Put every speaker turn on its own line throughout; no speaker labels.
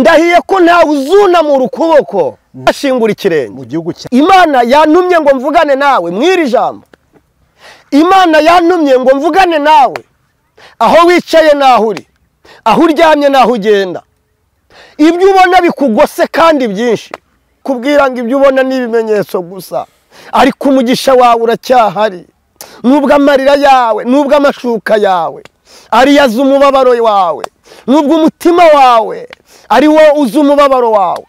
Ndahiye ko ntawe uzunamura ukuboko ashingura ikirenge
mu gihugu cya
Imana yantumye ngo mvugane nawe mw'iri jambo. Imana yantumye ngo mvugane nawe aho wicaye naho uri, aho uryamye naho ugenda. Ibyo ubona bikugose kandi byinshi, kubwira ngo ibyo ubona ni ibimenyetso gusa, ariko umugisha wawe uracyahari. Nubwo amarira yawe, nubwo amashuka yawe ariyo azi umubabaro wawe, nubwo umutima wawe ari wo uzi umubabaro wawe,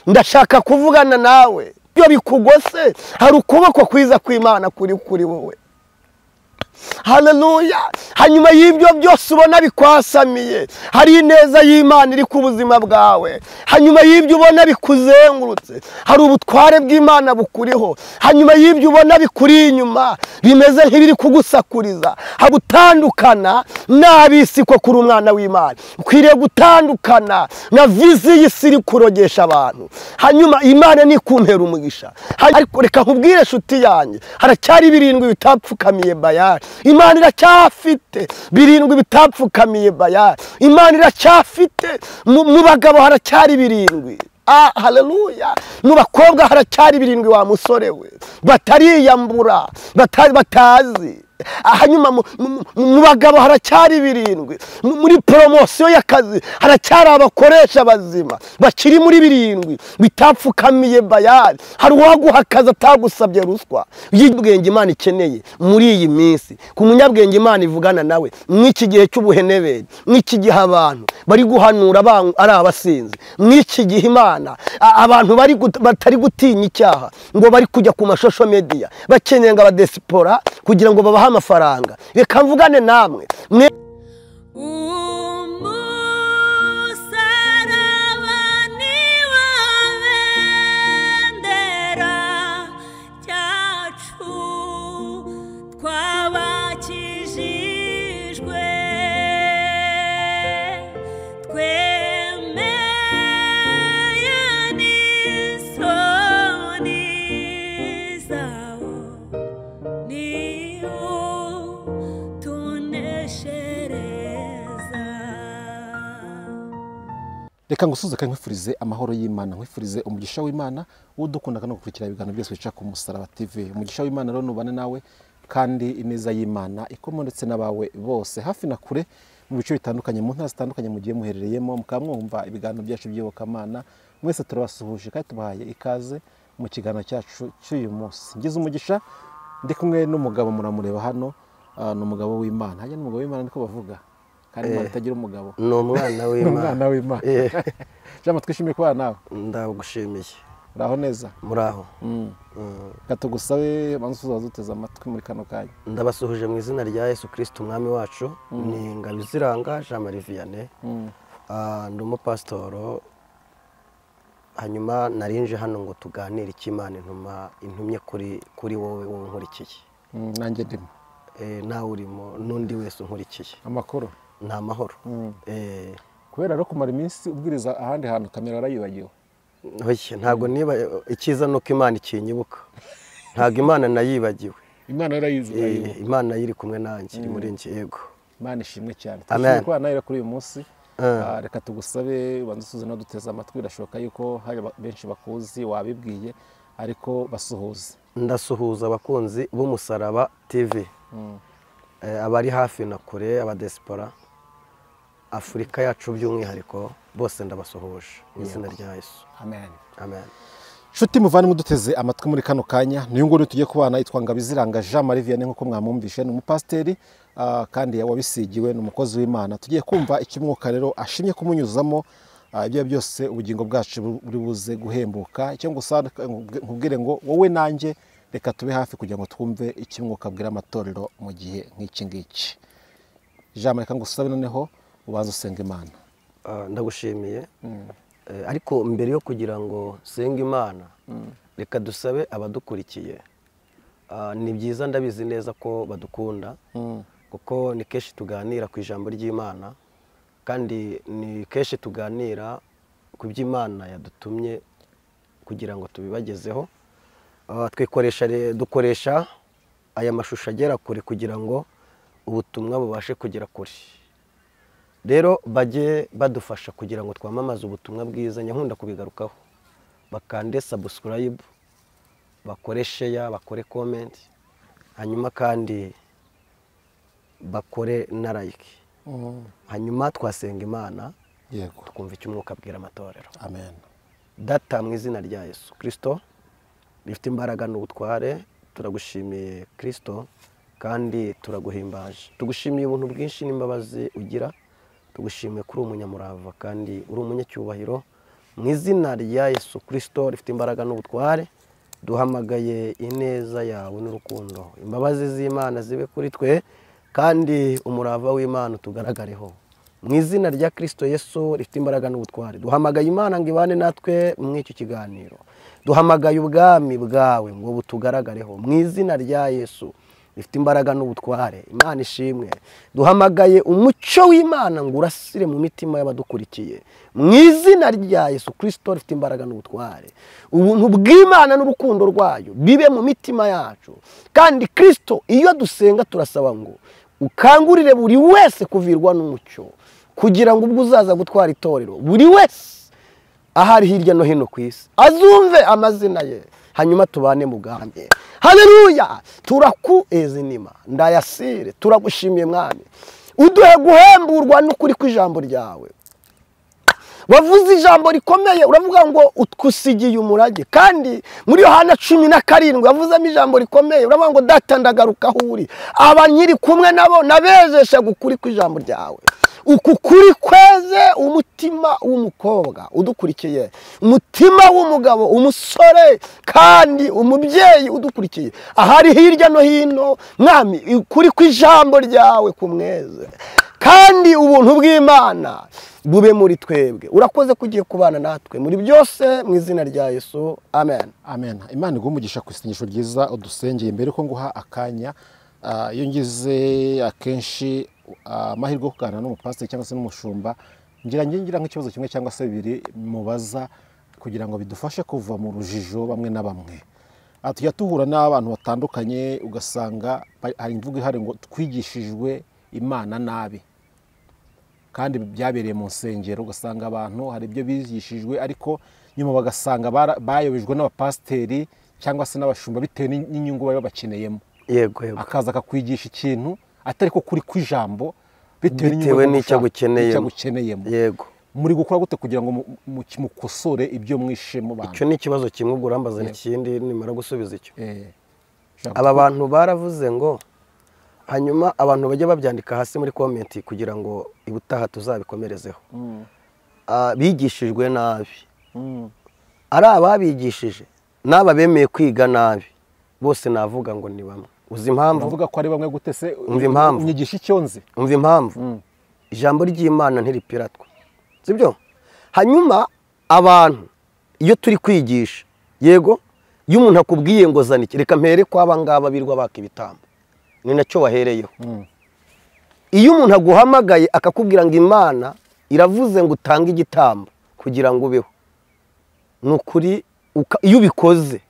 ndashaka kuvugana nawe. Ibyo bikugose hari ukuboko kwiza kw'Imana kuri kuri wowe. Haleluya. Hanyuma y'ibyo byose ubona bikwasamiye, hari ineza y'Imana iri ku buzima bwawe. Hanyuma y'ibyo ubona bikuzengurutse, hari ubutware bw'Imana bukuriho. Hanyuma y'ibyo ubona bikuri inyuma bimeze nk'ibiri kugusakuriza, hagutandukana n'ab'isi ko kuri umwana w'Imana. Ukwiriye gutandukana na vizi y'isi iri kurogesha abantu. Hanyuma Imana nikumpera umugisha. Ariko reka nkubwire nshuti yanjye, haracyari birindwi bitapfukamiye Bayali. Imana iracyafite birindwi bitapfukamiye Bayali. Imana iracyafite mu bagabo haracyari birindwi. Ah, haleluya. Mu bakobwa haracyari birindwi wa musore we batariyambura, batazi. Hanyuma mu bagabo haracyari birindwi. Muri promosiyo y'akazi haracyari abakoresha bazima bakiri muri birindwi bitapfukamiye Bayali. Hari uwaguha akazi atagusabye ruswa. Y'ubwenge Imana ikeneye muri iyi minsi, ku munyabwenge Imana ivugana nawe mw'iki gihe cy'ubuhenebere, mw'iki gihe abantu bari guhanura ari abasinzi, mw'iki gihe Imana abantu bari batari gutinya icyaha ngo bari kujya ku mashosho media bakeneye ngo abadesipora kugira ngo babahe amafaranga. Reka mvugane namwe mwe.
Umusaraba ni wo bendera ryacu twabakijijwe, twemeye n'isoni zawo, niwo tuneshereza.
Reka ngusuze kandi nkwifurize amahoro y'Imana, nkwifurize umugisha w'Imana udukunda kandi gukurikira ibiganiro byose bica ku Musaraba TV. Umugisha w'Imana rero nubane nawe kandi ineza y'Imana ikomo ndetse n'abawe bose hafi na kure mu bice bitandukanye, mu ntara zitandukanye mugiye muherereyemo, mukaba mwumva ibiganiro byacu by'iyobokamana. Mwese turabasuhuje kandi tubahaye ikaze mu kiganiro cyacu cy'uyu munsi. Ngize umugisha ndi kumwe n'umugabo muramureba hano, ni umugabo w'Imana. Hajya n'umugabo w'Imana niko bavuga, kandi Imana itagira umugabo.
Ni umwana w'Imana.
Umwana w'Imana. Jean, twishimiye kubana nawe.
Ndagushimiye.
Uraho neza?
Muraho.
Reka tugusabe banze uzaze uteze amatwi muri kano kanya.
Ndabasuhuje mu izina rya Yesu Kristo umwami wacu. Ni Ngabiziranga Jean Marie Vianney. Ndi umupasitoro. Hanyuma narinje hano ngo tuganire icyo Imana intumye kuri wowe wowe unkurikiye.
Nanjye ndimo.
Nawe urimo n'undi wese unkurikiye.
Amakuru?
Ni amahoro.
Kubera rero kumara iminsi ubwiriza ahandi hantu, kamera warayibagiwe?
Oya, ntabwo niba icyiza nuko Imana ikinyibuka. Ntabwo Imana nayibagiwe.
Imana yarayizi.
Imana iri kumwe nanjye, iri muri njye, yego.
Imana ishimwe cyane.
Amen.
Twishimiye kubana nawe kuri uyu munsi. Reka tugusabe ubanze usuze duteze amatwi. Birashoboka yuko hari benshi bakuzi wabibwiye, ariko basuhuze.
Ndasuhuza abakunzi b'Umusaraba TV. Abari hafi na kure, abadesipora, Afurika yacu by'umwihariko, bose ndabasuhuje mu izina rya Yesu.
Amen.
Amen.
Nshuti muvandimwe duteze amatwi muri kano kanya, niyo nguyu tugiye kubana yitwa Ngabiziranga Jean Marie Vianney nk'uko mwamwumvishe, ni umupasiteri kandi wabisigiwe, ni umukozi w'Imana. Tugiye kumva icyo umwuka rero ashimye kumunyuzamo, ibyo byose ubugingo bwacu buri buze guhembuka. Icyo ngusa nkubwire ngo wowe nanjye reka tube hafi kugira ngo twumve icyo umwuka abwira amatorero mu gihe nk'iki ngiki. Jean Marie, reka ngusabe noneho ubanze usenga Imana.
Ndagushimiye. Ariko mbere yo kugira ngo senge Imana, reka dusabe abadukurikiye. Ni byiza, ndabizi neza ko badukunda, kuko ni kenshi tuganira ku ijambo ry'Imana, kandi ni kenshi tuganira ku by'Imana yadutumye kugira ngo tubibagezeho. Twikoresha dukoresha aya mashusho agera kure kugira ngo ubutumwa bubashe kugera kure. Rero bajye badufasha kugira ngo twamamaze ubutumwa bwiza, nyankunda kubigarukaho. Bakande subscribe, bakore share, bakore comment, hanyuma kandi bakore na like. Hanyuma twasenga Imana,
yego,
tukumva icyo Umwuka abwira amatorero.
Amen.
Data, mu izina rya Yesu Kristo rifite imbaraga n'ubutware, turagushimiye Kristo kandi turaguhimbaje. Tugushimiye ubuntu bwinshi n'imbabazi ugira, tugushimiye kuri umunyamurava kandi uri umunyacyubahiro. Mu izina rya Yesu Kristo rifite imbaraga n'ubutware, duhamagaye ineza yawe n'urukundo, imbabazi z'Imana zibe kuri twe kandi umurava w'Imana tugaragareho. Mu izina rya Kristo Yesu rifite imbaraga n'ubutware, duhamagaye Imana ngo ibane natwe mu icyo kiganiro. Duhamagaye ubwami bwawe ngo butugaragareho mu izina rya Yesu rifite imbaraga n'ubutware. Imana ishimwe. Duhamagaye umucyo w'Imana ngo urasire mu mitima y'abadukurikiye mu izina rya Yesu Kristo rifite imbaraga n'ubutware. Ubuntu bw'Imana n'urukundo rwayo bibe mu mitima yacu. Kandi Kristo, iyo dusenga turasaba ngo ukangurire buri wese kuvirwa n'umucyo, kugira ngo ubwo uzaza gutwara itorero buri wese ahari hirya no hino ku isi azumve amazina ye, hanyuma tubane mu bwami. Haleluya! Turakuezinima ndayasire, turagushimiye Mwami, uduhe guhemburwa n'ukuri kw'ijambo ryawe. Wavuze ijambo rikomeye, uravuga ngo utwusigiye umurage. Kandi muri Yohana 17 wavuzemo ijambo rikomeye, uravuga ngo data ndagaruka aho uri, aba nyiri kumwe nabo nabejesha gukuri kw'ijambo ryawe. Uku kuri kweze umutima w'umukobwa udukurikiye, umutima w'umugabo, umusore kandi umubyeyi udukurikiye ahari hirya no hino. Mwami, ukuri kw'ijambo ryawe kumweze, kandi ubuntu bw'Imana bube muri twebwe. Urakoze kugiye kubana natwe muri byose mu izina rya Yesu, amen.
Amen. Imana iguhe umugisha ku isengesho ryiza udusengeye. Mbere ko nguha akanya, iyo ngize akenshi amahirwe yo kuganira n'umupasiteri cyangwa se n'umushumba, ngira nk'ikibazo kimwe cyangwa se bibiri mubaza kugira ngo bidufashe kuva mu rujijo bamwe na bamwe. Tujya tuhura n'abantu batandukanye, ugasanga hari imvugo ihari ngo twigishijwe Imana nabi, kandi byabereye mu nsengero. Ugasanga abantu hari ibyo bigishijwe, ariko nyuma bagasanga bayobejwe n'abapasiteri cyangwa se n'abashumba bitewe n'inyungu baba bakeneyemo.
Yego, yego.
Akaza akakwigisha ikintu atari ko kuri kw'ijambo bitewe
n'icyo agukeneyemo.
Yego. Muri gukora gute kugira ngo mukosore ibyo mwishe mu bantu?
Icyo ni ikibazo kimwe, ubwo urambaza n'ikindi nimara gusubiza icyo. Aba bantu baravuze ngo, hanyuma abantu bajya babyandika hasi muri comment kugira ngo ibutaha tuzabikomerezeho. Bigishijwe nabi. Ari ababigishije n'aba bemeye kwiga nabi, bose navuga ngo ni bamwe. Uzi impamvu?
Uvuga ko ari bamwe gute se?
Umva impamvu.
Unyigisha icyo nzi.
Umva impamvu. Ijambo ry'Imana ntiripiratwa. Sibyo? Hanyuma abantu iyo turi kwigisha, yego, iyo umuntu akubwiye ngo zana iki, reka mpere kwa abangaba birwa baka ibitambo, ni nacyo wahereyeho. Iyo umuntu aguhamagaye akakubwira ngo Imana iravuze ngo utange igitambo kugira ngo ubeho, ni ukuri iyo ubikoze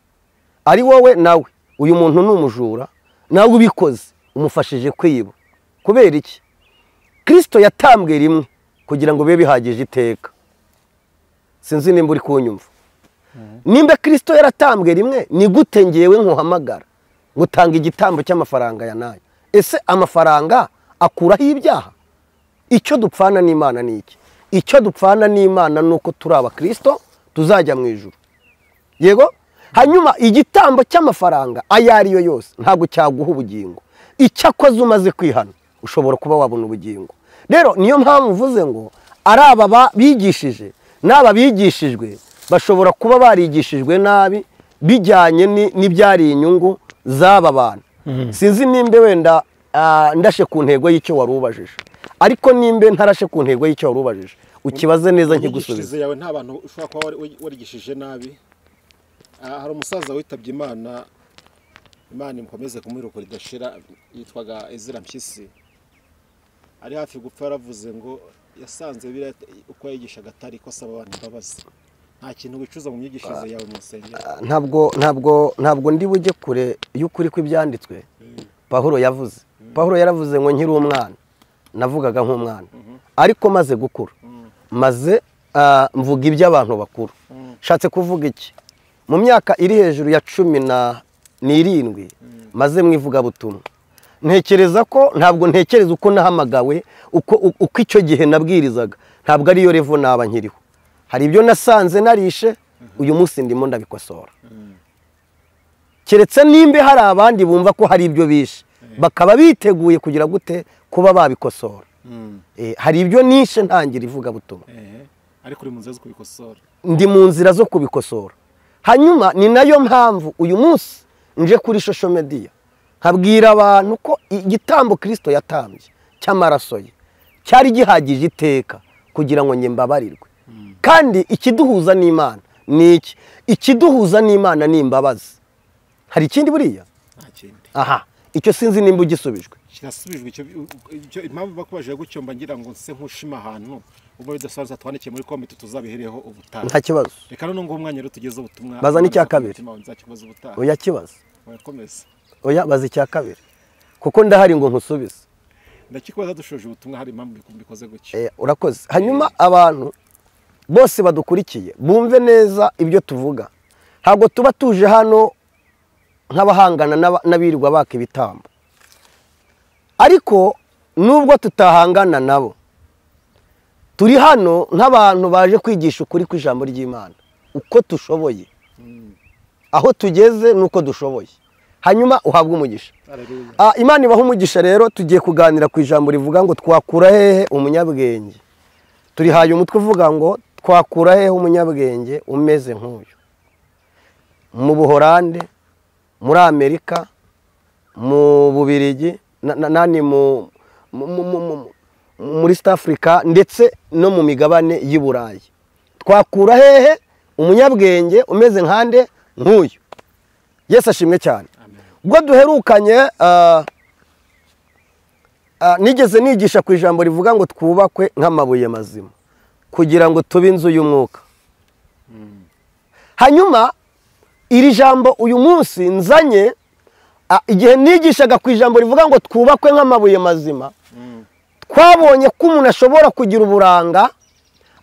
ari wowe nawe, uyu muntu ni umujura, nawe ubikoze umufashije kwiba. Kubera iki? Kristo yatambwe rimwe kugira ngo bibe bihagije iteka. Sinzi nimba uri kunyumva. Nimba Kristo yaratambwe rimwe, ni gute ngewe nkuhamagara gutanga igitambo cy'amafaranga ya nayo? Ese amafaranga akuraho ibyaha? Icyo dupfana n'Imana ni iki? Icyo dupfana n'Imana nuko turi abakristo tuzajya mu ijuru. Yego? Hanyuma igitambo cy'amafaranga ayo ari yo yose ntabwo cyaguha ubugingo. Icyakoze umaze kwihana ushobora kuba wabona ubugingo. Rero niyo mpamvu mvuze ngo ari aba bigishije n'aba bigishijwe bashobora kuba barigishijwe nabi bijyanye n'ibyari inyungu z'aba bantu. Sinzi nimbe wenda ndashe ku ntego y'icyo wari ubajije, ariko nimbe ntarashe ku ntego y'icyo wari ubajije ukibaze neza nkigusubize.
Yawe nta bantu ushobora kuba warigishije nabi. Hari umusaza witabye Imana, Imana imukomeze kumuha ridashira, yitwaga Ezra Mpyisi. Ari hafi gupfa yaravuze ngo yasanze bira uko yigishaga atari ko asaba abantu imbabazi. Nta kintu wicuza mu myigishirize yawe mu nsengero?
Ntabwo ndi bujye kure y'ukuri kw'ibyanditswe. Pawulo yavuze. Pawulo yaravuze ngo nkiri umwana Navugaga nk'umwana, ariko maze gukura maze mvuga iby'abantu bakuru. Nshatse kuvuga iki? Mu myaka iri hejuru ya 17 maze mu ivugabutumwa, ntekereza ko ntabwo ntekereza uko nahamagawe, uko icyo gihe nabwirizaga, ntabwo ariyo revo naba nkiriho. Hari ibyo nasanze narishe, uyu munsi ndimo ndabikosora. Keretse nimba hari abandi bumva ko hari ibyo bishe bakaba biteguye kugira gute kuba babikosora. Hari ibyo nishe ntangira ivugabutumwa,
ariko uri mu nzira zo kubikosora.
Ndi mu nzira zo kubikosora. Hanyuma ni nayo mpamvu uyu munsi nje kuri social media nkabwira abantu ko igitambo Kristo yatambye cy'amaraso ye cyari gihagije iteka kugira ngo njye mbabarirwe. Kandi ikiduhuza n'Imana ni iki? Ikiduhuza n'Imana ni imbabazi. Hari ikindi buriya?
Nta kindi.
Aha, icyo sinzi nimba ugisubijwe.
Kirasubijwe icyo impamvu bakubajije gutyo mba ngira ngo nse nkushima ahantu ubwo bidasobanutse twandikiye muri comment tuzabihereho ubutaha.
Nta kibazo.
Reka none ngo umwanya rero tugeze ubutumwa.
Baza n'icya kabiri.
Nzakibaza ubutaha.
Oya kibazo.
Oya komeza.
Oya baza icya kabiri. Kuko ndahari ngo nkusubize.
Ndakikubaza dushoje ubutumwa, hari impamvu mbikoze gutyo.
Urakoze. Hanyuma abantu bose badukurikiye bumve neza ibyo tuvuga. Ntabwo tuba tuje hano nk'abahangana n'abirirwa baka ibitambo. Ariko nubwo tutahangana nabo, turi hano nk'abantu baje kwigisha ukuri kw'ijambo ry'Imana uko tushoboye, aho tugeze nuko dushoboye. Hanyuma uhabwe umugisha. Imana ibaha umugisha. Rero tugiye kuganira ku ijambo rivuga ngo twakura hehe umunyabwenge. Turihaye umutwe uvuga ngo twakura hehe umunyabwenge umeze nk'uyu. Mu Buholande, muri Amerika, mu Bubirigi, nani muri East Africa ndetse no mu migabane y'i Burayi. Twakura hehe umunyabwenge umeze nkande nk'uyu? Yesu ashimwe cyane. Ubwo duherukanye nigeze nigisha ku ijambo rivuga ngo twubakwe nk'amabuye mazima kugira ngo tube inzu y'umwuka. Hanyuma iri jambo uyu munsi nzanye, igihe nigishaga ku ijambo rivuga ngo twubakwe nk'amabuye mazima, twabonye ko umuntu ashobora kugira uburanga,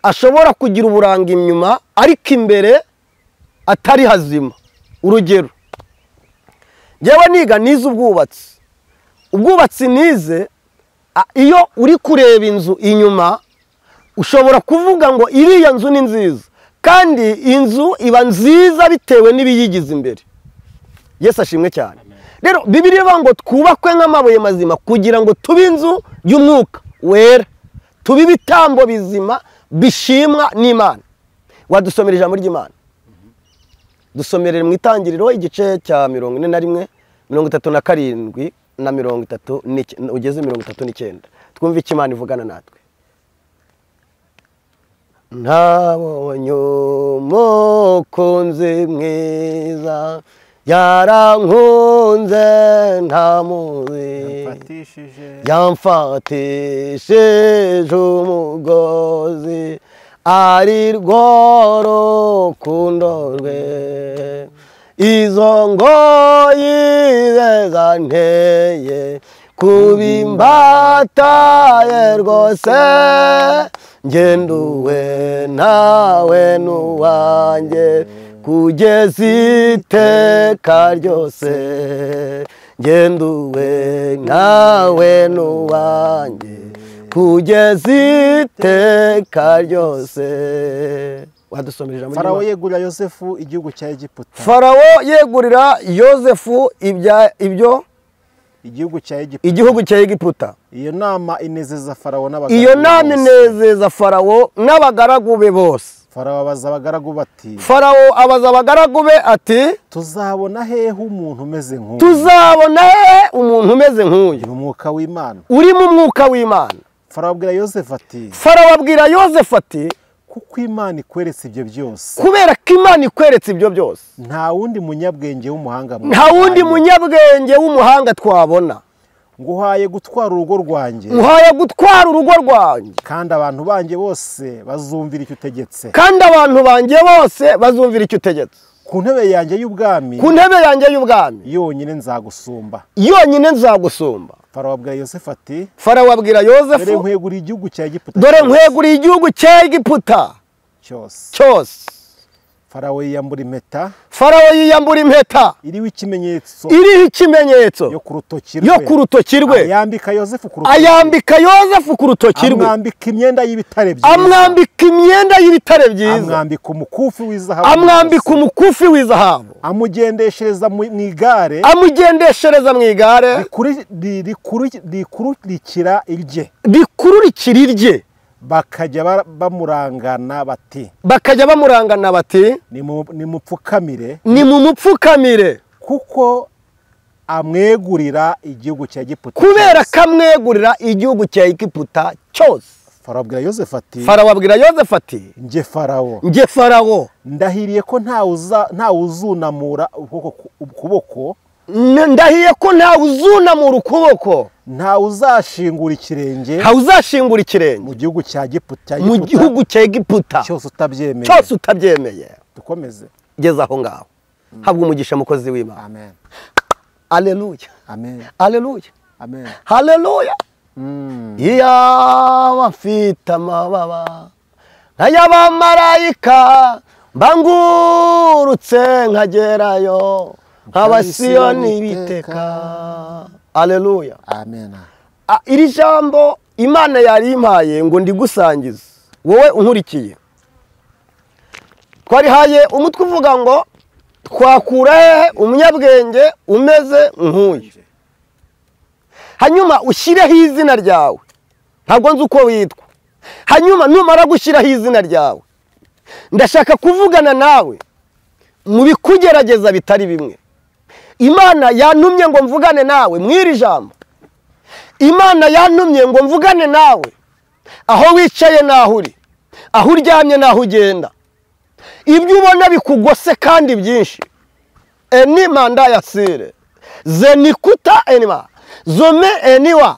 ashobora kugira uburanga inyuma ariko imbere atari hazima. Urugero, njyewe niga nize ubwubatsi. Ubwubatsi nize, iyo uri kureba inzu inyuma ushobora kuvuga ngo iriya nzu ni nziza, kandi inzu iba nziza bitewe n'ibiyigize imbere. Yesu ashimwe cyane. Rero Bibiliya ivuga ngo twubakwe nk'amabuye mazima kugira ngo tube inzu y'umwuka wera, tube ibitambo bizima bishimwa n'Imana. Wadusomera ijambo ry'Imana? Dusomerere mu Itangiriro igice cya 41, 37 na 30 ugeze 39, twumve icyo Imana ivugana natwe. Ntabonye umukunzi mwiza, yarankunze ntamuzi, yamfatishije umugozi, ari rwo rukundo rwe. Izo ngoyi zanteye kubimbataye rwose, ngenduwe nawe n'uwanjye kugeza iteka ryose, ngenduwe nawe n'uwanjye kugeza iteka ryose. Wadusomera ijambo.
Farawo yegurira Yosefu igihugu cya Egiputa.
Farawo yegurira Yosefu ibyo
igihugu cya Egiputa.
Igihugu cya Egiputa.
Iyo nama inezeza Farawo n'abagaragu.
Iyo nama inezeza Farawo n'abagaragu be bose.
Farawo abaza abagaragu bati.
Farawo abaza abagaragu be ati,
tuzabona hehe umuntu umeze nk'uyu?
Tuzabona hehe umuntu umeze nk'uyu?
Umwuka w'Imana.
Uri mu mwuka w'Imana.
Farawo abwira Yosefu ati.
Farawo abwira Yosefu ati,
kuko Imana ikweretse ibyo byose.
Kubera ko Imana ikweretse ibyo byose.
Nta wundi munyabwenge w'umuhanga.
Nta wundi munyabwenge w'umuhanga twabona.
Nguhaye gutwara urugo rwanjye.
Nguhaye gutwara urugo rwanjye.
Kandi abantu banjye bose bazumvira icyo utegetse.
Kandi abantu banjye bose bazumvira icyo utegetse.
Ku ntebe yanjye y'ubwami.
Ku ntebe yanjye y'ubwami.
Yonyine nzagusumba.
Yonyine nzagusumba.
Farawo abwira Yosefu ati,
Farawo abwira Yosefu,
dore nkweguriye igihugu cya Egiputa,
dore nkweguriye igihugu cya Egiputa cyose.
Farawo yiyambura impeta,
Farawo yiyambura impeta
iriho ikimenyetso,
iriho ikimenyetso
yo ku rutoki rwe,
yo ku rutoki rwe,
ayambika Yosefu ku rutoki,
ayambika Yosefu ku rutoki rwe,
amwambika imyenda y'ibitare byiza,
amwambika imyenda y'ibitare byiza,
amwambika umukufi w'izahabu,
amwambika umukufi w'izahabu,
amugendeshereza mu igare,
amugendeshereza mu igare
rikururikira irye,
rikururikira irye.
Bakajya bamurangana bati,
bakajya bamurangana bati,
nimumupfukamire,
nimumupfukamire,
kuko amwegurira igihugu cya Egiputa,
kubera kamwegurira igihugu cya Egiputa cyose.
Farawo abwira Yosefu ati,
Farawo abwira Yosefu ati,
njye Farawo,
njye Farawo,
ndahiriye ko nta uzunamura ukuboko,
ndahiye ko nta uzunamura ukuboko,
nta uzashingura ikirenge,
nta uzashingura ikirenge
mu gihugu cya Egiputa,
mu gihugu cya Egiputa
cyose utabyemeye,
cyose utabyemeye.
Dukomeze
geza aho ngaho. Habwa umugisha mukozi w'Imana.
Amen.
Haleluya.
Amen.
Haleluya.
Amen.
Haleluya. Iyaba mfite amababa nk'ay'abamarayika mbangurutse nkagerayo nk'abasiyoni biteka. Haleluya.
Amen.
Iri jambo Imana yari impaye ngo ndigusangize wowe unkurikiye. Twarihaye umutwe uvuga ngo twakura hehe umunyabwenge umeze nk'uyu. Hanyuma ushyireho izina ryawe, ntabwo nzi uko witwa. Hanyuma numara gushyiraho izina ryawe, ndashaka kuvugana nawe mu bikugerageza bitari bimwe. Imana yantumye ngo mvugane nawe mw'iri jambo. Imana yantumye ngo mvugane nawe aho wicaye naho uri, aho uryamye naho ugenda. Ibyo ubona bikugose kandi byinshi. Enima ndayasire zenikuta enima zome eniwa.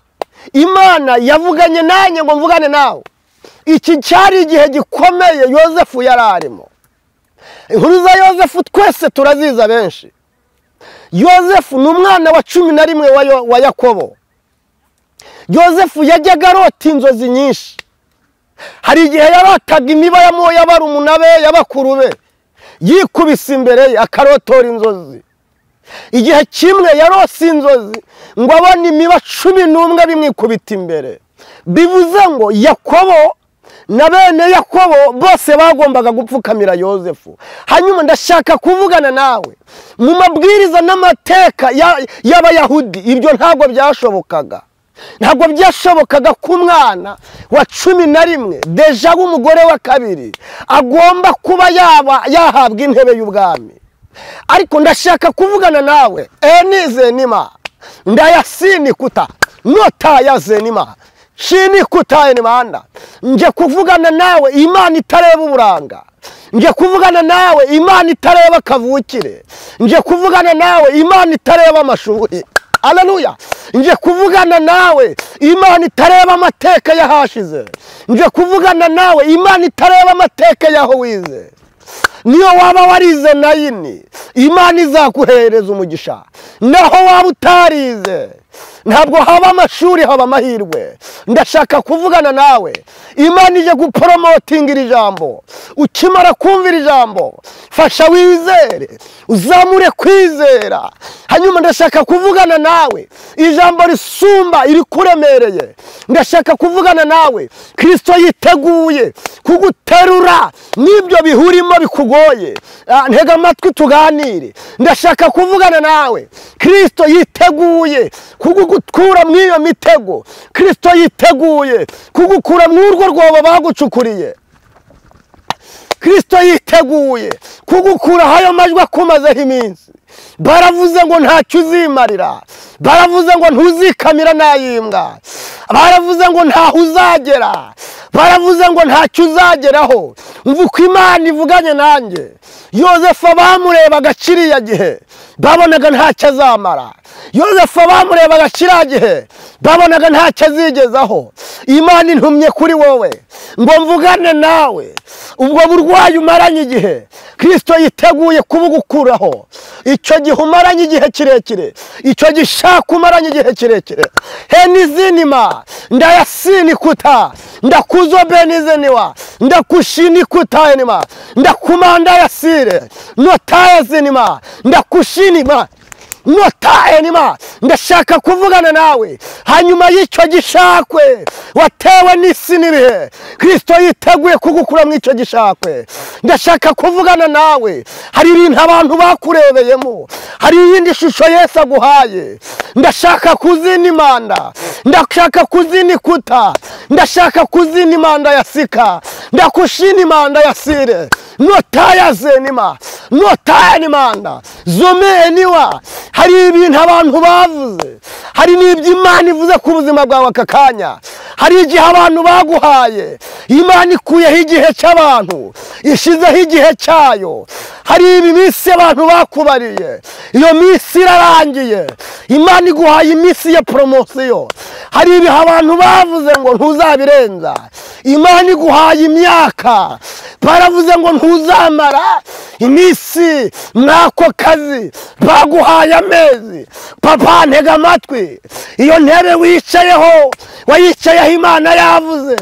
Imana yavuganye nanjye ngo mvugane nawe. Iki cyari igihe gikomeye Yosefu yari arimo. Inkuru za Yosefu twese turaziza benshi. Yosefu ni umwana wa 11 wa Yakobo. Yosefu yajyaga arota inzozi nyinshi. Hari igihe yarotaga imiba ya barumuna be y'abakuru be, yikubise imbere ye akarotora inzozi. Igihe kimwe yarose inzozi ngo abone imiba 11 bimwikubita imbere. Bivuze ngo Yakobo na bene Yakobo bose bagombaga gupfukamira Yosefu. Hanyuma ndashaka kuvugana nawe mu mabwiriza n'amateka y'Abayahudi, ibyo ntabwo byashobokaga. Ntabwo byashobokaga ko umwana wa 11 deja w'umugore wa kabiri agomba kuba yahabwa intebe y'ubwami. Ariko ndashaka kuvugana nawe enizenima ndayasinikuta notayazenima shinikuta enimanda. Nje kuvugana nawe Imana itareba uburanga, nje kuvugana nawe Imana itareba kavukire, nje kuvugana nawe Imana itareba amashuri. Haleluya. Nje kuvugana nawe Imana itareba amateka yahashize, nje kuvugana nawe Imana itareba amateka yaho wize. Niyo waba warize nayini, Imana izakuhereza umugisha. Naho waba utarize, ntabwo haba amashuri haba amahirwe. Ndashaka kuvugana nawe Imana ije gupromotinga iri jambo. Ukimara kumva iri jambo, fasha wizere, uzamure kwizera. Hanyuma ndashaka kuvugana nawe ijambo risumba irikuremereye. Ndashaka kuvugana nawe Kristo yiteguye kuguterura n'ibyo bihurimo bikugoye. Ntega amatwi tuganire. Ndashaka kuvugana nawe Kristo yiteguye kugukura mw'iyo mitego. Kristo yiteguye kugukura mw'urwo rwobo bagucukuriye. Kristo yiteguye kugukura hayo majwi akumazeho iminsi. Baravuze ngo ntacyo uzimarira, baravuze ngo ntuzikamira nayimbwa, baravuze ngo ntaho uzagera, baravuze ngo ntacyo uzageraho. Mvuko Imana ivuganye nanjye. Yosefu bamurebaga kiriya gihe babonaga ntacyo azamara. Yozefu bamurebaga kiriya gihe babonaga ntacyo azigezaho. Imana intumye kuri wowe ngo mvugane nawe. Ubwo burwayi umaranye igihe, Kristo yiteguye kubugukuraho. Icyo gihe umaranye igihe kirekire, icyo gishaka umaranye igihe kirekire. Henizinima ndayasinikuta ndakuzobenizeniwa ndakushinikuta enima ndakumanda yasire notayazinima ndakushinima notayenima. Ndashaka kuvugana nawe hanyuma y'icyo gishakwe watewe n'isi n'ibihe. Kristo yiteguye kugukura mu icyo gishakwe. Ndashaka kuvugana nawe, hari ibintu abantu bakurebeyemo, hari iyindi shusho Yesu aguhaye. Ndashaka kuzina imanda, ndashaka kuzina ikuta, ndashaka kuzina imanda ya sika, ndakushina imanda ya sire notayazenima notayanimanda zomeniwa. Hari ibintu abantu bavuze, hari n'ibyo Imana ivuze ku buzima bwawe aka kanya. Hari igihe abantu baguhaye, Imana ikuyeho igihe cy'abantu, ishizeho igihe cyayo. Hari iminsi abantu bakubariye, iyo minsi irarangiye, Imana iguhaye iminsi ya poromosiyo. Hari ibihe abantu bavuze ngo ntuzabirenza, Imana iguhaye imyaka. Baravuze ngo ntuzamara iminsi mwako kazi, baguhaye amezi. Papa ntega amatwi, iyo ntebe wicayeho wayicayeho Imana yavuze.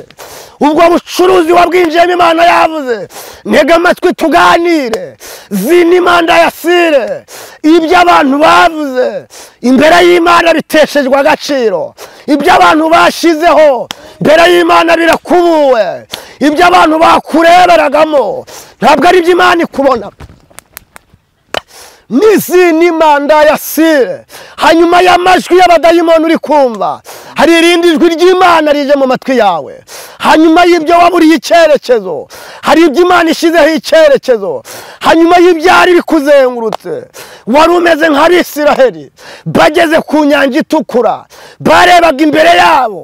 Ubwo bucuruzi wabwinjiyemo Imana yavuze. Ntega amatwi tuganire, zina imanda yasire. Ibyo abantu bavuze imbere y'Imana biteshejwe agaciro. Ibyo abantu bashizeho imbere y'Imana birakubuwe. Ibyo abantu bakureberagamo ntabwo ari ibyo Imana ikubona. N'izindi manda yasire. Hanyuma y'amajwi y'abadayimoni uri kumva, hari irindi jwi ry'Imana rije mu matwi yawe. Hanyuma y'ibyo waburiye icyerekezo, hari ibyo Imana ishizeho icyerekezo. Hanyuma y'ibyari bikuzengurutse, wari umeze nk'Abisiraheli bageze ku nyanja itukura, barebaga imbere yabo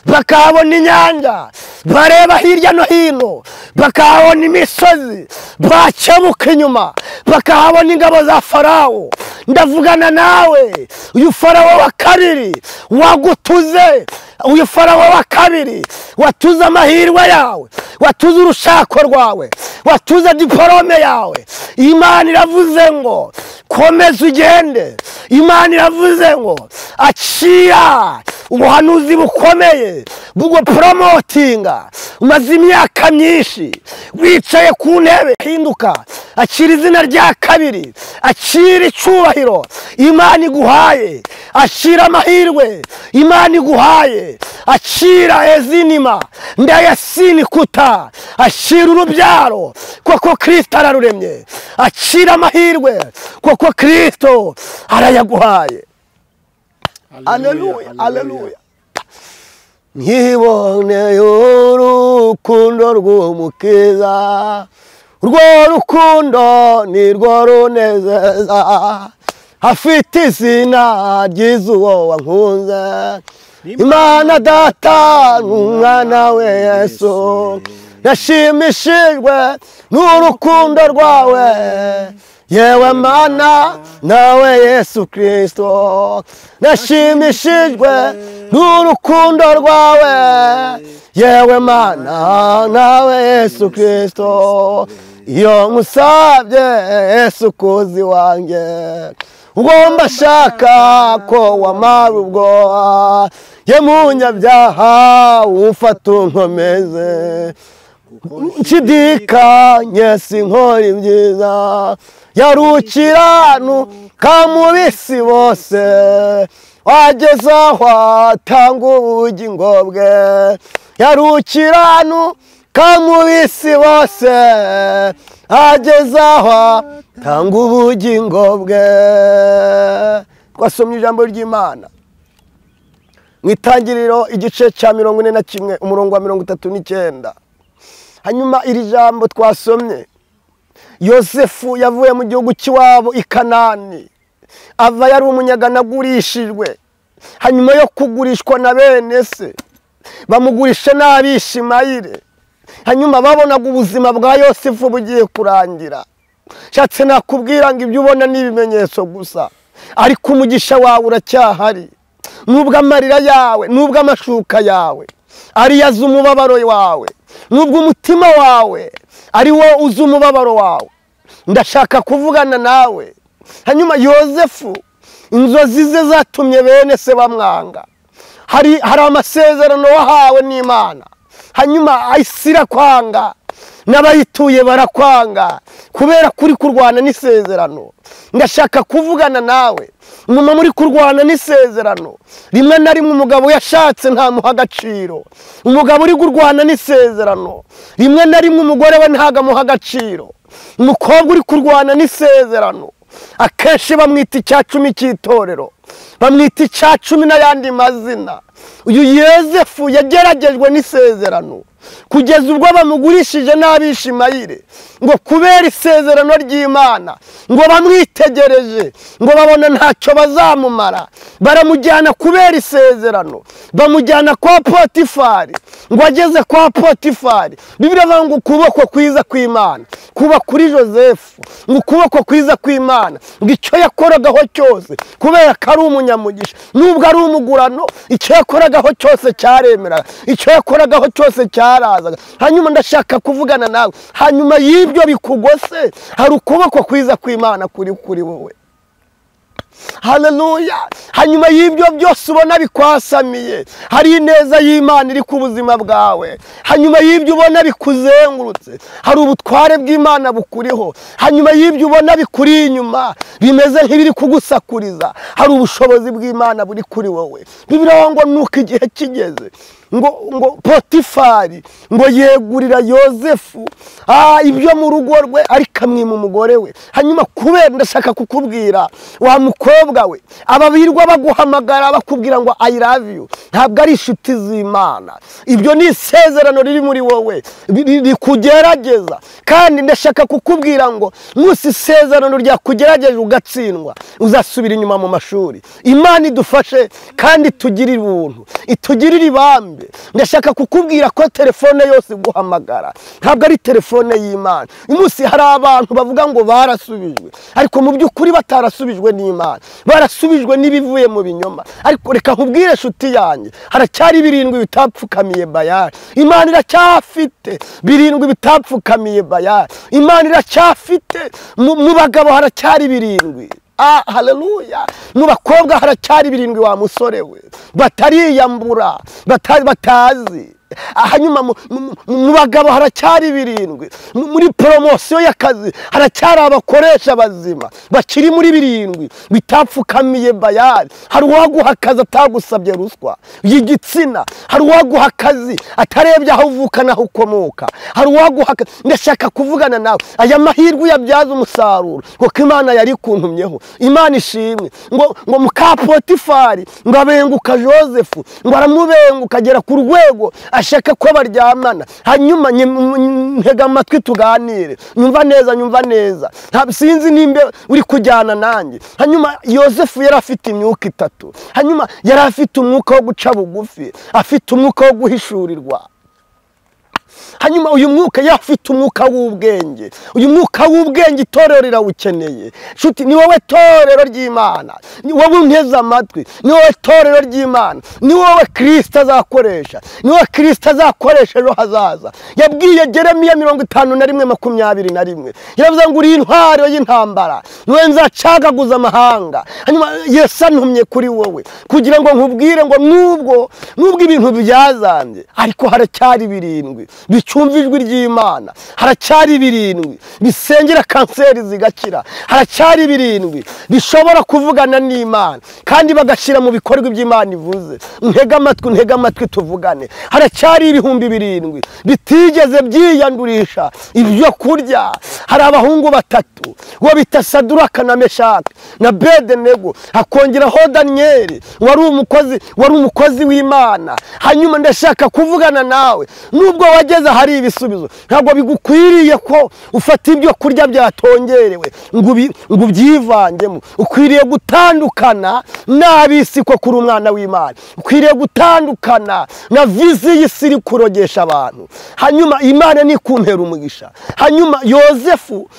bakahabona inyanja, bareba hirya no hino bakahabona imisozi, bakebuka inyuma bakahabona ingabo za Farawo. Ndavugana nawe, uyu Farawo wa kabiri wagutuze, uyu Farawo wa kabiri watuze amahirwe yawe, watuze urushako rwawe, watuze diporome yawe. Imana iravuze ngo komeza ugende. Imana iravuze ngo akira ubuhanuzi bukomeye bwo promotinga. Umaze imyaka myinshi wicaye ku ntebe, hinduka, akira izina rya kabiri, akira icyubahiro Imana iguhaye, akira amahirwe Imana iguhaye, akira ezinima ndayasinikuta, akira urubyaro kuko Kristo araruremye, akira amahirwe kuko Kristo arayaguhaye. Haleluya, haleluya. Nkiboneye urukundo rw'Umukiza, urwo rukundo nirwo runezeza, afite izina ryiza uwo wankunze. Imana Data n'Umwana we Yesu, nashimishijwe n'urukundo rwawe, yewe Mana nawe Yesu Kristo. Nashimishijwe n'urukundo rwawe, yewe Mana nawe Yesu Kristo. Iyo musabye Yesu kuzi wanjye, ugomba shaka ko wamara ubwoba, ye munyabyaha umfata unkomeze, nshidikanye sinkora ibyiza, yarukiranu kamubisi bose, wageze aho atanga ubugingo bwe. Yarukiranu kamubisi bose, ageze aho atanga ubugingo bwe. Twasomye ijambo ry'Imana mu Itangiriro igice cya 41 umurongo wa 39. Hanyuma iri jambo twasomye, Yosefu yavuye mu gihugu cy'iwabo i Kanani, ava yari umunyagana agurishijwe. Hanyuma yo kugurishwa na bene se, bamugurisha n'Abishimayeli. Hanyuma babonaga ubuzima bwa Yosefu bugiye kurangira. Nshatse nakubwira ngo ibyo ubona ni ibimenyetso gusa, ariko umugisha wawe uracyahari. Nubwo amarira yawe, nubwo amashuka yawe ari yaza umubabaro wawe, nubwo umutima wawe ari wo uzi umubabaro wawe, ndashaka kuvugana nawe. Hanyuma Yozefu inzozi ze zatumye bene se bamwanga. Hari amasezerano wahawe n'Imana, hanyuma isi irakwanga n'abayituye barakwanga kubera kuri kurwana n'isezerano. Ndashaka kuvugana nawe mama muri kurwana n'isezerano. Rimwe na rimwe umugabo yashatse ntamuha agaciro, umugabo uri kurwana n'isezerano rimwe na rimwe umugore we ntagamuha agaciro. Umukobwa uri kurwana n'isezerano akenshi bamwita 10 cy'itorero, bamwita 10 n'ayandi mazina. Uyu Yozefu yageragejwe n'isezerano kugeza ubwo bamugurishije n'abishimayire ngo kubera isezerano ry'Imana, ngo bamwitegereje ngo babona ntacyo bazamumara, baramujyana kubera isezerano, bamujyana kwa Potifari. Ngo ageze kwa Potifari, Bibiliya ivuga ngo ukuboko kwiza kw'Imana kuba kuri Yozefu, ngo ukuboko kwiza kw'Imana, ngo icyo yakoragaho cyose kubera ko ari umunyamugisha, nubwo ari umugurano, icyo yakoragaho cyose cyaremeraga, icyo yakoragaho cyose cyarazaga. Hanyuma ndashaka kuvugana nawe, hanyuma y'ibyo bikugose hari ukuboko kwiza kw'Imana kuri kuri wowe. Haleluya. Hanyuma y'ibyo byose ubona bikwasamiye, hari ineza y'Imana iri ku buzima bwawe. Hanyuma y'ibyo ubona bikuzengurutse, hari ubutware bw'Imana bukuriho. Hanyuma y'ibyo ubona bikuri inyuma bimeze nk'ibiri kugusakuriza, hari ubushobozi bw'Imana buri kuri wowe. Bibiliya ngo nuko igihe kigeze ngo Potifari ngo yegurira Yozefu ibyo mu rugo rwe, ariko amwima umugore we. Hanyuma kubera ndashaka kukubwira wa mukobwa we, ababirwa baguhamagara bakubwira ngo I love you, ntabwo ari inshuti z'Imana. Ibyo ni isezerano riri muri wowe rikugerageza. Kandi ndashaka kukubwira ngo nusi isezerano ryakugerageje ugatsindwa, uzasubira inyuma mu mashuri. Imana idufashe kandi itugirire ubuntu, itugirire ibambe. Ndashaka kukubwira ko telefone yose guhamagara ntabwo ari telefone y'Imana. Umunsi hari abantu bavuga ngo barasubijwe, ariko mu by'ukuri batarasubijwe n'Imana, barasubijwe n'ibivuye mu binyoma. Ariko reka nkubwire nshuti yanjye, haracyari 7 bitapfukamiye Bayali. Imana iracyafite 7 bitapfukamiye Bayali. Imana iracyafite mu bagabo haracyari 7. Haleluya. Mu bakobwa haracyari 7 wa musore we batariyambura, batazi. Hanyuma mu bagabo haracyari 7, muri promosiyo y'akazi haracyari abakoresha bazima bakiri muri 7 bitapfukamiye Bayali. Hari uwaguha akazi atagusabye ruswa y'igitsina, hari uwaguha akazi atarebye aho uvuka naho ukomoka, hari uwaguha. Ndashaka kuvugana nawe, aya mahirwe uyabyaza umusaruro kuko Imana yari kuntumyeho. Imana ishimwe. Ngo muka Potifari ngo abenguka Yozefu, ngo aramubenguka agera ku rwego ashaka ko baryamana. Hanyuma ntega amatwi tuganire, nyumva neza, nyumva neza, sinzi nimba uri kujyana nanjye. Hanyuma Yozefu yari afite imyuka 3. Hanyuma yari afite umwuka wo guca bugufi, afite umwuka wo guhishurirwa. Hanyuma uyu mwuka yafite umwuka w'ubwenge. Uyu mwuka w'ubwenge itorero rirawukeneye. Nshuti, ni wowe torero ry'Imana, ni wowe unteze amatwi, ni wowe torero ry'Imana, ni wowe Kristo azakoresha, ni wowe Kristo azakoresha ejo hazaza. Yabwiye Yeremiya 51:21, yaravuze ngo uri intwaro y'intambara, niwe nzacagaguza amahanga. Hanyuma Yesu antumye kuri wowe kugira ngo nkubwire ngo nubwo ibintu byazambye, ariko haracyari 7 bicyumva ijwi ry'Imana, haracyari 7 bisengera kanseri zigakira, haracyari 7 bishobora kuvugana n'Imana kandi bagashyira mu bikorwa iby'Imana ivuze. Ntega amatwi, ntega amatwi tuvugane. Haracyari 7,000 bitigeze byiyandurisha ibyo kurya. Hari abahungu 3 uwo bita Saduraka na Meshaki na Bedenego, hakongeraho Daniyeli wari umukozi w'Imana. Hanyuma ndashaka kuvugana nawe, nubwo wageze hari ibisubizo, ntabwo bigukwiriye ko ufata ibyo kurya byatongerewe ngo ubyivangemo. Ukwiriye gutandukana n'ab'isi ko kuri umwana w'Imana, ukwiriye gutandukana na vizi y'isi iri kurogesha abantu. Hanyuma Imana nikumpera umugisha. Hanyuma Yozefu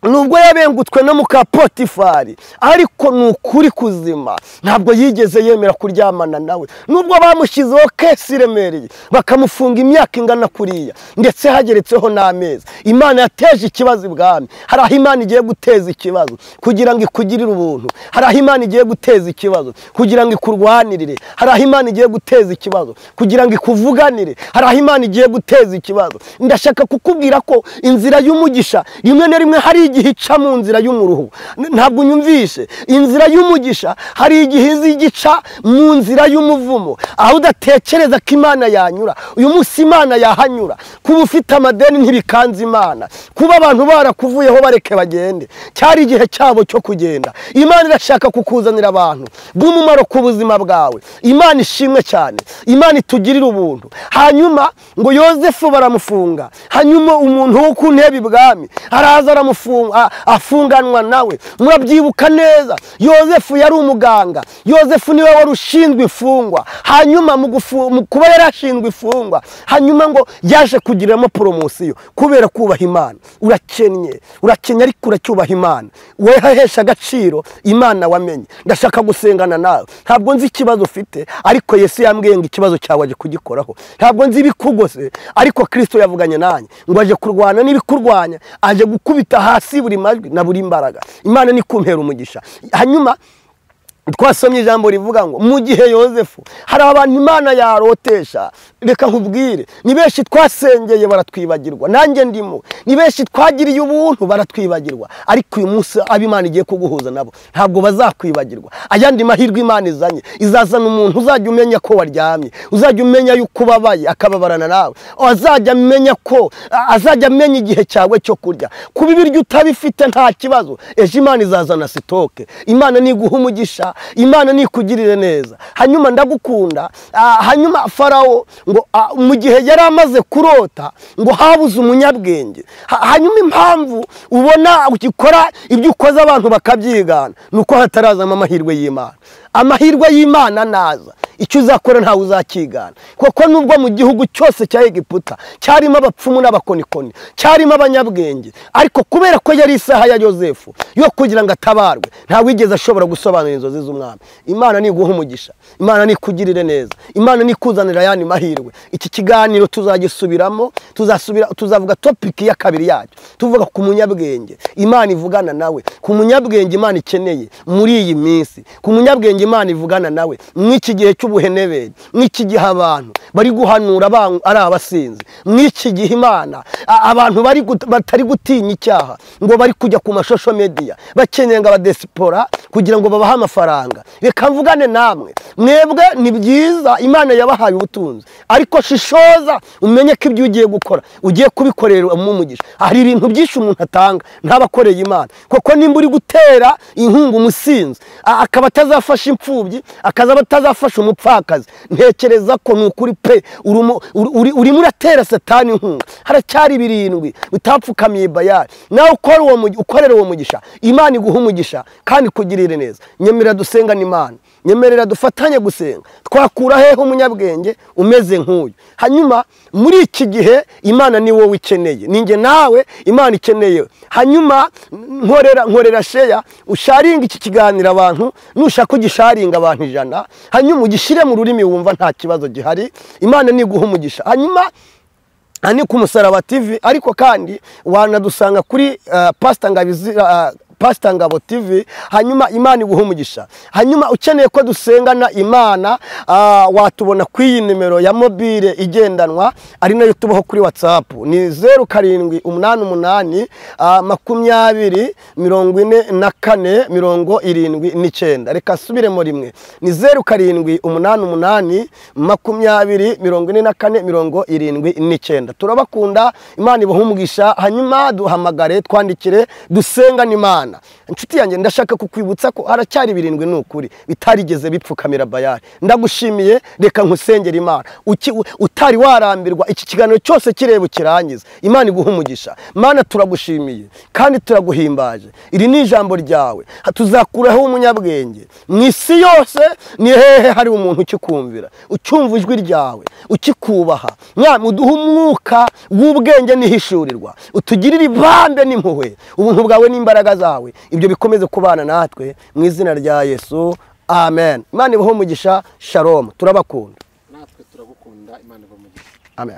Nubwo yabengutswe na muka Potifari, ariko ni ukuri kuzima ntabwo yigeze yemera kuryamana nawe. Nubwo bamushyizeho kesi iremereye bakamufunga imyaka ingana kuriya, ndetse hageretseho n'amezi, Imana yateje ikibazo ibwami. Hari aho Imana igiye guteza ikibazo kugira ngo ikugirire ubuntu, hari aho Imana igiye guteza ikibazo kugira ngo ikurwanirire, hari aho Imana igiye guteza ikibazo kugira ngo ikuvuganire, hari aho Imana igiye guteza ikibazo. Ndashaka kukubwira ko inzira y'umugisha rimwe na rimwe hari igihe ica mu nzira y'umuruho. Ntabwo unyumvishe. Inzira y'umugisha hari igihe izigica mu nzira y'umuvumo, aho udatekereza ko Imana yanyura. Uyu munsi Imana yahanyura. Kuba ufite amadeni ntibikanze Imana, kuba abantu barakuvuyeho bareke bagende, cyari igihe cyabo cyo kugenda. Imana irashaka kukuzanira abantu b'umumaro ku buzima bwawe. Imana ishimwe cyane, Imana itugirire ubuntu. Hanyuma ngo Yozefu baramufunga, hanyuma umuntu wo ku ntebe ibwami araza aramufunga, afunganwa nawe. Murabyibuka neza, Yozefu yari umuganga, Yozefu niwe wari ushinzwe imfungwa. Hanyuma mu kuba yarashinzwe imfungwa, hanyuma ngo yaje kugiramo poromosiyo kubera kubaha Imana. Urakennye, urakennye ariko uracyubaha Imana, wehesha agaciro Imana wamenye. Ndashaka gusengana nawe, ntabwo nzi ikibazo ufite, ariko Yesu yambwiye ngo ikibazo cyawe aje kugikoraho. Ntabwo nzi ibikugose, ariko Kristo yavuganye nanjye ngo aje kurwana n'ibikurwanya, aje gukubita hasi buri majwi na buri imbaraga. Imana ni kumpera umugisha. Hanyuma twasomye ijambo rivuga ngo mu gihe Yozefu, hari abantu Imana yarotesha. Reka nkubwire, ni benshi twasengeye baratwibagirwa, nanjye ndimo. Ni benshi twagiriye ubuntu baratwibagirwa, ariko uyu munsi abo Imana igiye kuguhuza nabo ntabwo bazakwibagirwa. Ayandi mahirwe Imana izanye, izazana umuntu uzajya umenya ko waryamye, uzajya umenya yuko ubabaye akababarana nawe, azajya amenya ko, azajya amenya igihe cyawe cyo kurya. Kuba ibiryo utabifite nta kibazo, ejo Imana izazana sitoke. Imana niguha umugisha, Imana nikugirire neza. Hanyuma ndagukunda. Hanyuma Farao ngo mu gihe yari amaze kurota ngo habuze umunyabwenge. Hanyuma impamvu ubona ukikora ibyo ukoze abantu bakabyigana nuko hatarazamo amahirwe y'Imana. Amahirwe y'Imana naza, icyo uzakora ntawe uzakigana. Kuko nubwo mu gihugu cyose cya Egiputa cyarimo abapfumu n'abakonikoni, cyarimo abanyabwenge, ariko kubera ko yari isaha ya Yozefu yo kugira ngo atabarwe, ntawigeze ashobora gusobanura inzozi z'umwami. Imana niguha umugisha, Imana nikugirire neza, Imana nikuzanira ayandi mahirwe. Iki kiganiro tuzagisubiramo, tuzavuga topic ya kabiri yacyo, tuvuga ku munyabwenge Imana ivugana nawe, ku munyabwenge Imana ikeneye muri iyi minsi, ku munyabwenge Imana ivugana nawe mw'iki gihe cy'ubuhenebere, mw'iki gihe abantu bari guhanura ari abasinzi, mw'iki gihe Imana abantu bari batari gutinya icyaha ngo bari kujya ku mashosho media bakeneye ngo abadesipora kugira ngo babahe amafaranga. Reka mvugane namwe, mwebwe ni byiza Imana yabahaye ubutunzi, ariko shishoza umenye ko ibyo ugiye gukora ugiye kubikorera umugisha. Hari ibintu byinshi umuntu atanga ntabakoreye Imana, kuko nimba uri gutera inkunga umusinzi akaba atazafasha imfubyi, akazaba atazafasha umupfakazi, ntekereza ko ni ukuri pe urimo uratera Satani inkunga. Haracyari 7 utapfukamiye Bayali. Nawe ukorera uwo mugisha, Imana iguha umugisha kandi ikugirire neza. Nyemerera dusengane Imana, nyemerera dufatanye gusenga. Twakura hehe umunyabwenge umeze nk'uyu? Hanyuma muri iki gihe Imana ni wowe ikeneye, ninjye nawe Imana ikeneye. Hanyuma nkorera share, usharinga iki kiganiro abantu, nushaka ugisharinga abantu 100, hanyuma ugishire mu rurimi wumva nta kibazo gihari. Imana niguha umugisha. Hanyuma ani ku Musaraba TV, ariko kandi wanadusanga kuri Pastor Ngabo TV. Hanyuma Imana iguha umugisha. Hanyuma ukeneye ko dusengana Imana, watubona ku iyi nimero ya mobile igendanwa ari nayo tubaho kuri WhatsApp, ni 0788 20 44 79. Reka subiremo rimwe, ni 0788 20 44 79. Turabakunda, Imana ibahe umugisha. Hanyuma duhamagare, twandikire, dusengane Imana. Imana. Inshuti yanjye, ndashaka kukwibutsa ko haracyari 7 ni ukuri bitarigeze bipfukamira Bayali. Ndagushimiye, reka nkusengera Imana. Utari warambirwa iki kiganiro cyose kireba ukirangiza, Imana iguha umugisha. Mana, turagushimiye kandi turaguhimbaje. Iri ni ijambo ryawe. Tuzakuraho umunyabwenge mu isi yose. Ni hehe hari umuntu ukikumvira, ucyumva ijwi ryawe, ukikubaha? Mwami, uduhe umwuka w'ubwenge n'ihishurirwa, utugirire ibambe n'impuhwe, ubuntu bwawe n'imbaraga zawe, ibyo bikomeze kubana natwe mu izina rya Yesu, amen. Imana ibahe umugisha. Shalom, turabakunda.
Natwe turagukunda, Imana ibahe umugisha.
Amen.